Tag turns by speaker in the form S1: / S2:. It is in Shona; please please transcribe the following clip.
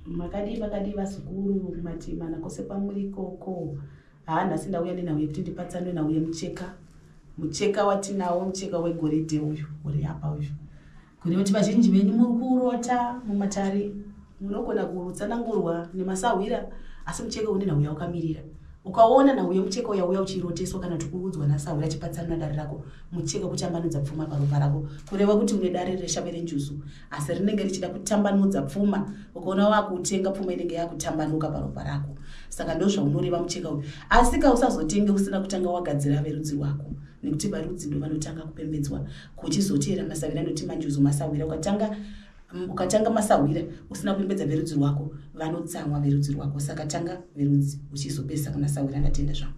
S1: Makadii makadii vazukuru kumatimana kwose kwamuri ikoko. Haa nhasi ndauya nenhau yekuti ndipatsanwe nhau yemucheka. Mucheka watinawo mucheka wegoridhe uyu uri apa uyu. Kureva kuti vazhinji venyu muri kurota mumatare munogona kutsanangurwa nemasahwira asi mucheka une nhau yawakamirira. Ukaona nhau yemucheka uya uya uchiroteswa kana kuti kuudzwa nasahwira achipatsanura dare rako mucheka kutambanudza pfuma paropa rako kureva kuti une dare reshave renjuzu asi rinenge richida kutambanudza pfuma ukaona wakutenga pfuma inenge yakutambanuka paropa rako saka ndozvaunoreva mucheka uyu asi ka usazotenge usina kutanga wagadzira verudzi rwako nekuti varudzi ndo vanotanga kupembedzwa kuchizoteera masahwira anoti manjuzu masahwira ukatanga ukatanga masahwira usina kupembedza verudzi rwako vanotsamwa verudzi rwako saka tanga verudzi uchizopedzisa kuna sahwira ndatenda zvangu.